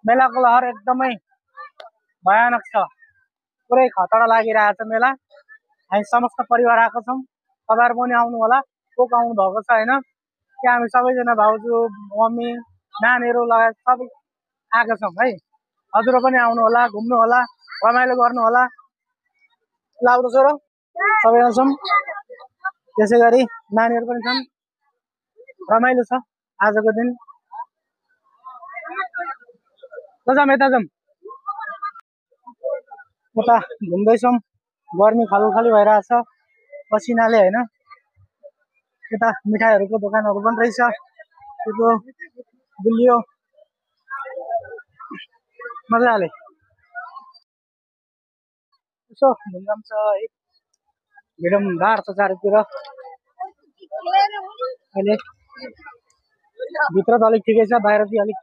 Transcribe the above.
मेलाको लहर एकदमै भयानक छ, पुरै खतरा लागिरहेको छ मेला। हामी समस्त परिवार आएको छौँ, तपाईँहरू पनि आउनु होला, को आउनु भएको छ होइन। त्यहाँ हामी सबैजना भाउजू मम्मी नानीहरू लगायत सबै आएका छौँ है। हजुरहरू पनि आउनु होला, घुम्नु होला, रमाइलो गर्नु होला। लाउरो छोरो सबैजना छौँ, त्यसै गरी नानीहरू पनि छन्। रमाइलो छ आजको दिन। जाम यता जाम, यता घुम्दैछौँ। गर्मी खाली भइरहेछ पसिनाले होइन। यता मिठाईहरूको दोकानहरू पनि रहेछ, त्यो गुलियो मजाले यसो घुमघाम छ है। भिडभाड छ चारैतिर। अहिले भित्र त अलिक ठिकै छ, बाहिर चाहिँ अलिक